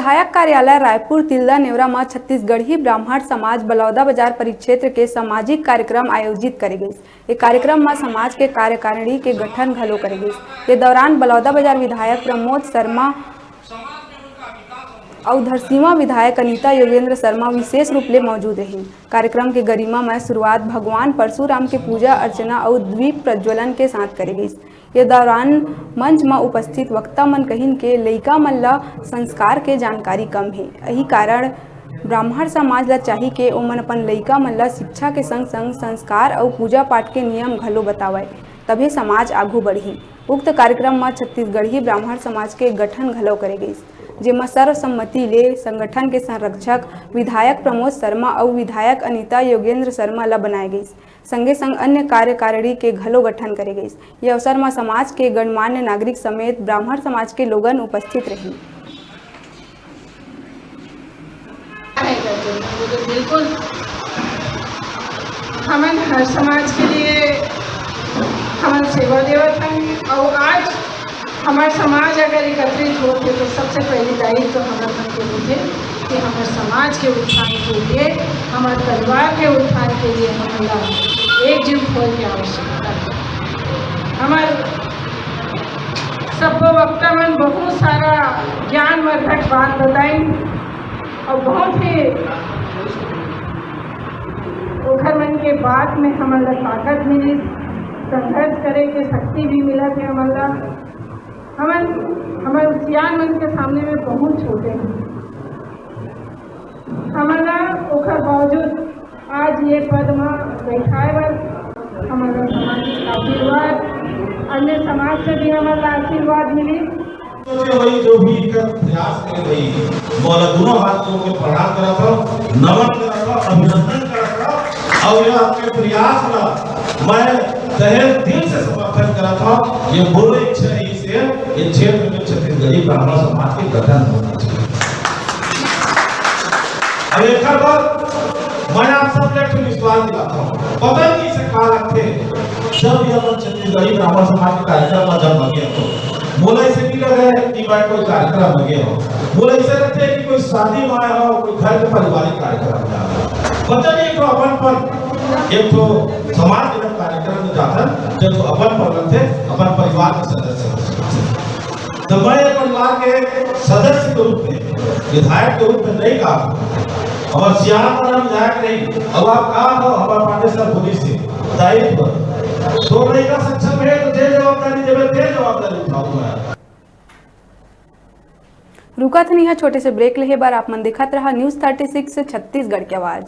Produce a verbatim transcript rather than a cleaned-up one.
विधायक कार्यालय रायपुर तिल्दा नेवरा म छत्तीसगढ़ी ब्राह्मण समाज बलौदा बाजार परिक्षेत्र के सामाजिक कार्यक्रम आयोजित करे गइस। ए कार्यक्रम म समाज के कार्यकारिणी के गठन घलो करे गइस। ये दौरान बलौदा बाजार विधायक प्रमोद शर्मा अउ धरसीवा विधायक अनीता योगेंद्र शर्मा विशेष रूप ले मौजूद रहिन। कार्यक्रम के गरिमा म शुरुआत भगवान परशुराम के पूजा अर्चना अउ दीप प्रज्वलन के साथ करे गइस। ये दौरान मंच म उपस्थित वक्ता मन कहिन के लइका मन ल संस्कार के जानकारी कम हे। यही कारण ब्राह्मण समाज ल चाही के ओमन अपन लइका मन ल शिक्षा के संग-संग संस्कार अउ पूजा पाठ के नियम घलो बतावय, तभे समाज आघू बढ़ही। उक्त कार्यक्रम म छत्तीसगढ़ी ब्राह्मण समाज के गठन घलो करे गइस, जेमा सर्वसम्मति ले संगठन के संरक्षक विधायक प्रमोद शर्मा अउ विधायक अनीता योगेंद्र शर्मा ल बनाए गइस। संगे संग अन्य कार्यकारिणी के घलो गठन करे गइस। ये अवसर म समाज के गणमान्य नागरिक समेत ब्राह्मण समाज के लोगन उपस्थित रहिन। बिल्कुल, हमन हर समाज के लिए हमन सेवा देवत हन, अउ आज हमार समाज अगर एकत्रित होत हे, तो सबसे पहले दायित्व तो हमर मन के होथे कि हमर समाज के उत्थान के लिए, हमर परिवार के उत्थान के लिए हमन ला एकजुट होए के आवश्यकता हे। हमर सब्बो वक्ता मन बहुत सारा ज्ञानवर्धक बात बताइन अउ बहुत ही ओखर मन के बात में हमन ला ताकत मिलिस, संघर्ष करे के शक्ति भी मिलत हे हमन ला। हमन, हमन सियान मन के सामने में बहुत छोटे हैं। हमन ला ओखर बावजूद आज ये पद म बैठाए बर हमन ला सामाजिक आशीर्वाद, अन्य समाज से भी हमन ला आशीर्वाद मिली। सोचे भाई, जो भी कर प्रयास करे भाई, मोला दोनों हाथ जोड़ के प्रणाम करत हव, नमन करत हव, अभिनंदन करत हव, अउ ये आपके प्रयास ला मैं तहे दिल से समर्थन करत हव। ये मोर इच्छा रहिस हे, ये क्षेत्र में छत्तीसगढ़ी ब्राह्मण समाज के गठन होना चाहिए। अब एकर बर मैं आप सब ले एक ठो विश्वास दिलाता हूँ। पता नहीं से का लगथे, जब ये अपन छत्तीसगढ़ी ब्राह्मण समाज के कार्यक्रम में जब लगे हो, मोला ऐसे नहीं लगे कि मैं कोई कार्यक्रम में गया हूँ। मोला ऐसे लगथे कि कोई शादी में आया हो, कोई घर के पारिवारिक कार्यक्रम में आया हो। पता नहीं, एक ठो अपन पर, एक ठो समाज के कार्यक्रम में जाथन, जब तो अपन पर लगथे, अपन परिवार के सदस्य हो। तो मैं ये परिवार के सदस्य के रूप में, विधायक के रूप में नहीं कहा, हमार सियान वाला विधायक नहीं, अब आप कहा हो, हमार पांडे सर पुलिस से दायित्व, तो नहीं कर सक्षम है, तो जे जवाबदारी देवे, ते जवाबदारी उठाऊंगा। रुकत हन इहाँ छोटे से ब्रेक लेहे बर। आप मन देखत रहा न्यूज़ थर्टी सिक्स छत्तीसगढ़ के आवाज़।